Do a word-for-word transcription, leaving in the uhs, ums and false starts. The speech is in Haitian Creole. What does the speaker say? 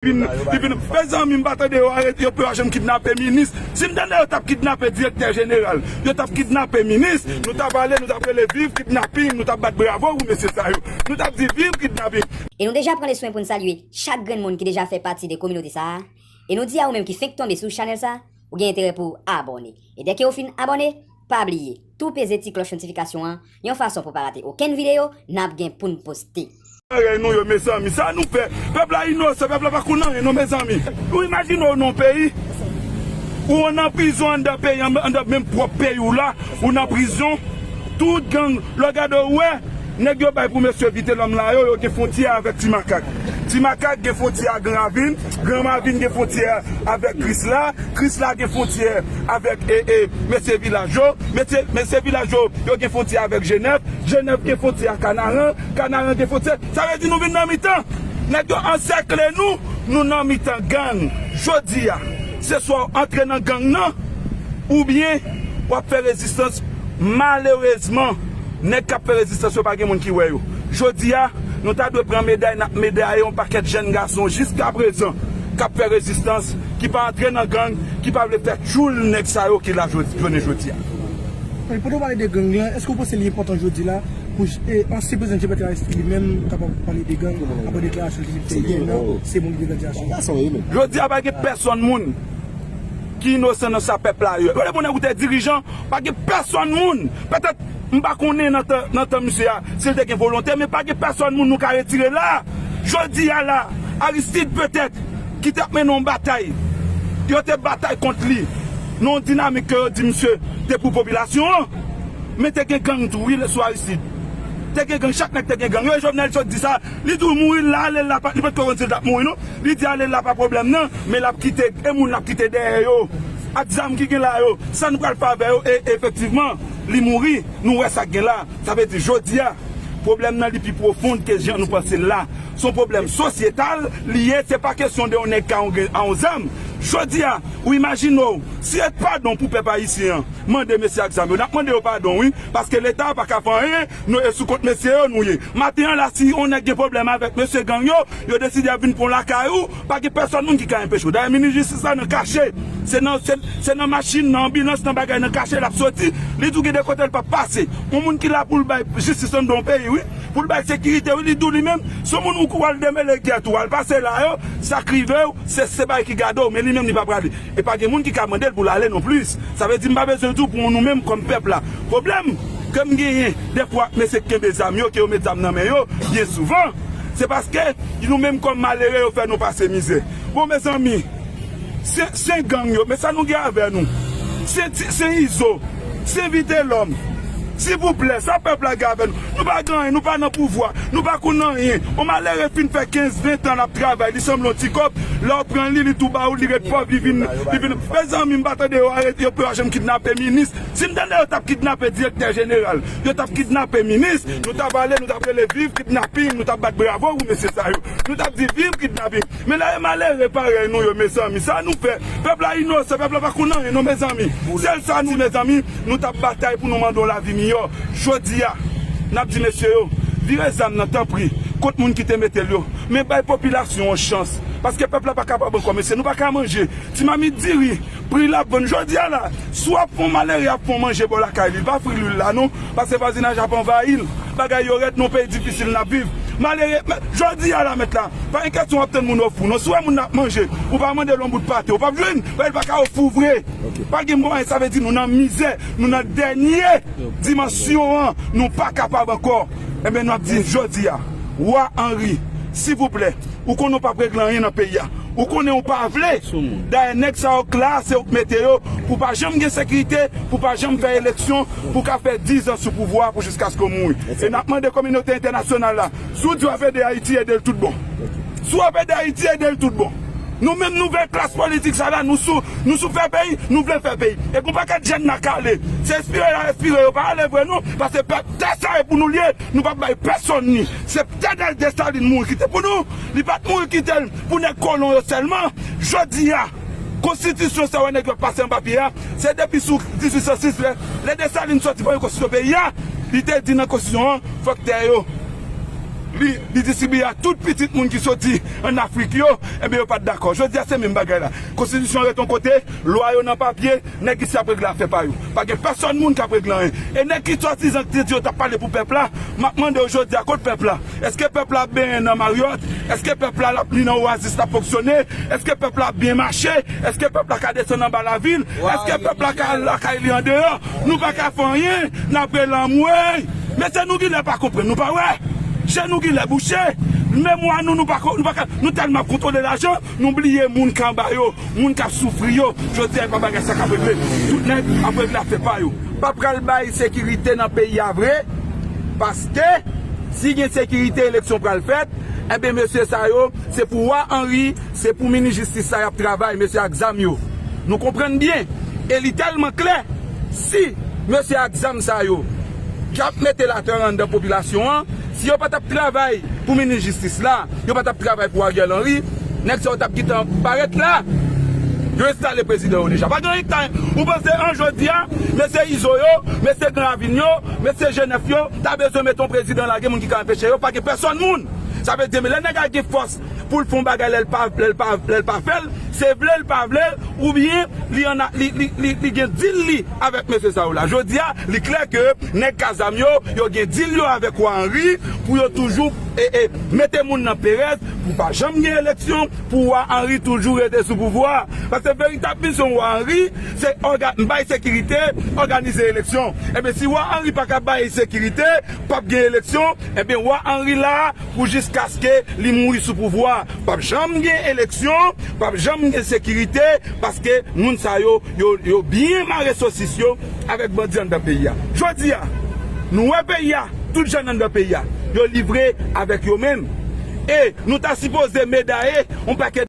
Vin, li vin, mezanmi, m pa tande yo arete, yo pa janm kidnape minis. Si m tande yo t ap kidnape direktè jeneral, yo t ap kidnape minis, nou t ap ale, nou t ap rele viv kidnaping, nou t ap bat bravo pou mesye sa yo. Nou t ap di viv kidnaping. E nou deja pran le swen pou n salye chak grenn moun ki deja fè pati de kominote sa a. E nou di a ou menm ki fenk tonbe sou chanèl sa, ou gen enterè pou w abòne. E dèke ou fin abòne, pa bliye tou peze ti klòch notifikasyon an yon fason pou pa rate okenn videyo n ap gen pou n poste. Parèy nou yo, mezanmi, sa nou fè? Pèp la inosan, pèp la pa konn anyen non, mezanmi. Ou imajine w nan peyi, ou nan prizon anndan peyi, anndan menm pwòp peyi w la, ou nan prizon, tout gang, lè w gade w wè, nèg yo bay pou mesye Vitelòm la yo, yo gen fwontyè avèk Ti Makak. Ti Makak gen fwontyè ak Gran Ravin, Gran Ravin gen fwontyè avèk Krisla, Krisla gen fwontyè avèk e, e, mesye Vilaj yo, mesye, mesye Vilaj yo, yo gen fwontyè avèk Jenèf, Jenèf gen fwontyè ak Kanaran, Kanaran gen fwontyè. Sa vle di nou vin nan mitan. Nèg yo ansèkle nou, nou nan mitan gang. Jodi a, se swa w antre nan gang nan, oubyen w ap fè rezistans. Malerezman, nèg k ap fè rezistans yo pa gen moun ki wè yo. Jodi a, nou ta dwe pran meday, n ap medaye yon pakèt jèn gason jiskaprezan k ap fè rezistans, ki pa antre nan gang, ki pa vle fè tchoul nèg sa yo ki la jodi, jounen jodi a. Pandan w pale de gang lan, èske w panse li enpòtan jodi la pou e, ansyen prezidan Jean Bertrand Aristide li menm kapab pale de gang apre deklarasyon li te fè yè nan se moun ki te fè deklarasyon? Jodi a pa gen pèsonn moun ki inosan nan sa pèp la yo. Yo reponn ou te dirijan, pa gen pèsonn moun. Petèt m pa konnen nan tan, nan tan misye a, si l te gen volonte, men pa gen pèsonn moun nou ka retire la. Jodi a la, Aristide petèt ki t ap mennen yon batay. Yo te batay kont li nan yon dinamik ke yo di misye te pou popilasyon an. Men te gen gang tou wi sou Aristide. Te gen gang, chak nèg te gen gang. Yo, Jovenel sot di sa, li di w mouri l la, ale l la, li pa t ko konn si l t ap mouri non. Li di ale l la pa pwoblèm nan, men l ap kite, e moun l ap kite dèyè yo, ak zam ki gen la yo, sa nou pral fè avè yo, e efektivman, li mouri, nou wè sa k gen la. Sa vle di jodi a, pwoblèm nan li pi pwofon ke jan nou panse l la. Se yon pwoblèm sosyetal li ye, se pa kesyon de yon nèg ka gen a yon zam. Jodi a, ou imajine w, si e t padon pou pèp ayisyen an mande mesye ak zam yo, n ap mande yo padon wi, paske Leta a pa ka fè anyen, nou e sou kont mesye yo nou ye. Maten an la, si yon nèg gen pwoblèm avèk mesye gang yo, yo deside ap vin pran lakay ou, pa gen pèsonn moun ki ka enpeche w. Dayè, minis jistis la nan kache. Se nan, se, se nan machin, nan anbilans, nan bagay, nan kache l ap soti. Li di w gen de kote l p ap pase. Yon moun ki la pou l bay jistis anndan yon peyi, wi. Pou l bay sekirite, wi, li di w li menm, se yon moun ou kou al demele gèt ou, al pase la yo, sa k rive w, se, se bagay ki gade w, men li menm li pa prale. E pa gen moun ki ka mande l pou l ale nonplis. Sa vle di m pa bezwen di w pou nou menm kòm pèp la. Pwoblèm ke m genyen dèfwa ak mesye k kenbe zam yo, ke yo met zam nan men yo, byen souvan, se paske nou menm kòm malere yo fè nou pase mizè. Bon, mezanmi, se, se gang yo, men sa nou gen avè nou? Se, se, se Izo, se Vitelòm. Silvouplè, sa pèp la gen avè nou? Nou pa gen anyen, nou pa nan pouvwa, nou pa konn anyen. Yon malere fin fè kenz, ven tan l ap travay, li sanble yon ti kòb, lè w pran li, li tou ba ou, li ret pòv, li vin, li vin. Mezanmi, m pa tande yo arete, yo pa janm kidnape minis. Si m tande yo t ap kidnape direktè jeneral, yo t ap kidnape minis, nou t ap ale, nou t ap rele viv kidnaping, nou t ap bat bravo pou mesye sa yo. Nou t ap di viv kidnaping. Men la e malere parèy nou yo, mezanmi. Sa nou fè? Pèp la inosan, pèp la pa konn anyen non, mezanmi. Sèl sa nou, mezanmi, nou t ap batay pou nou mande yon lavi miyò. Jodi a, n ap di mesye yo, vire zam nan tanpri, kont moun ki te mete l yo. Men bay popilasyon an chans. Paske pèp la pa kapab ankò, mesye, nou pa ka manje. Ti mamit diri, pri l ap vann. Jodi a la, si w ap fè yon malere ap fè yon manje bò lakay li, pa fri lwil la non, paske vwazinaj ap anvayi l. Bagay yo rèd, nan yon peyi difisil n ap viv. Malere, jodi a la, mèt la, pa gen kesyon w ap tann moun ofri w non. Si w wè moun nan ap manje, ou pa mande l yon bout pate, ou p ap jwenn, paske l pa ka ofri w vre. Pa gen mwayen, sa vle di nou nan mizè, nou nan dènye dimansyon an, nou pa kapab ankò. Enben, n ap di jodi a, Wa Anri, silvouplè, ou konnen w p ap regle anyen nan peyi a. Ou konnen w pa vle. Dayè, nèg sa yo k la, se ou k mete yo, pou pa janm gen sekirite, pou pa janm fè eleksyon, pou ka fè diz an sou pouvwa a, pou jiskaske w mouri. E n ap mande kominote entènasyonal la, si w di w ap ede Ayiti, ede l tout bon. Si w ap ede Ayiti, ede l tout bon. Nou menm nouvèl klas politik sa la, nou sou, nou sou fè peyi, nou vle fè peyi. E gon pakèt jèn la k ale. Se espire y al espire, yo pa ale vre non, paske pèp, tè sa e pou nou l ye, nou p ap bay pèsonn li. Se Tènèl Desalin mouri kite pou nou. Li pa t mouri kite l pou nèg kolon yo sèlman. Jodi a, konstitisyon sa w wè nèg yo ap pase anba pye a, se depi sou dizuit san sis, lè, lè Desalin soti premye konstitisyon peyi a, li te di nan konstitisyon an, fòk tè yo Li, li distribiye a tout pitit moun ki soti ann Afrik yo, enben yo pa t dakò. Jodi a se menm bagay la. Konstitisyon an ret yon kote, lwa yo nan papye, nèg isi ap regle afè pa yo. Pa gen pèsòn moun k ap regle anyen. E nèg ki swadizan ki te di yo t ap pale pou pèp la, m ap mande yo jodi a kot pèp la? Èske pèp la ap benyen nan Marriott? Èske pèp la l ap li nan Oasis l ap fonksyone? Èske pèp la ap byen mache? Èske pèp la ka desann anba lavil? Èske pèp la ka al lakay li andeyò? Nou pa ka fè anyen, n ap rele anmwey. Mesye, nou genlè pa konprann, nou pa wè. Je nou genlè bouche. Memwa nou, nou pa ko-, nou pa ka, nou tèlman ap kontwole lajan, nou bliye moun k anba yo, moun k ap soufri yo. Jodi a, e pa bagay sa k ap regle. Tout nèg ap regle afè pa yo. Pa pral bay sekirite nan peyi a vre, paske si gen sekirite, eleksyon pral fèt, enben, mesye sa yo, se pou Wa Henry, se pou minis jistis sa y ap travay, mesye ak zam yo. Nou konprann byen, e li tèlman klè, si mesye ak zam sa yo k ap mete latè anndan popilasyon an, si yo pa t ap travay pou minis jistis la, yo pa t ap travay pou Ariel Henry, nèg sa yo t ap gentan parèt la. Yo enstale prezidan yo deja. Pa gen anyen k ta, ou panse an jodi a, mesye Izo yo, mesye Gran Ravin yo, mesye G nèf yo, ta bezwen mete yon prezidan la, gen moun ki ka anpeche yo, pa gen pèsòn moun. Sa vle di, men lè nèg la gen fòs pou l fè yon bagay, lè l pa, lè l pa, lè l pa fè l, se vle l pa vle l, oubyen li ann a, li, li, li, li gen dil li avèk mesye sa yo la. Jodi a, li klè ke nèg k a zam yo, yo gen dil yo avèk Wa Henry pou yo toujou, e, e, mete moun nan perèz, pou pa janm gen eleksyon, pou Wa Henry toujou rete sou pouvwa a. Paske veritab misyon Wa Henry, se òga-, bay sekirite, òganize eleksyon. Enben, si Wa Henry pa ka bay sekirite, p ap gen eleksyon, enben, Wa Henry la pou jiskaske li mouri sou pouvwa a. P ap janm gen eleksyon, p ap janm gen sekirite, paske moun sa yo, yo, yo byen mare sosis yo avèk bandi anndan peyi a. Jodi a, nou wè peyi a, tout jèn anndan peyi a, yo livre avèk yo menm. E nou ta sipoze medaye yon pakèt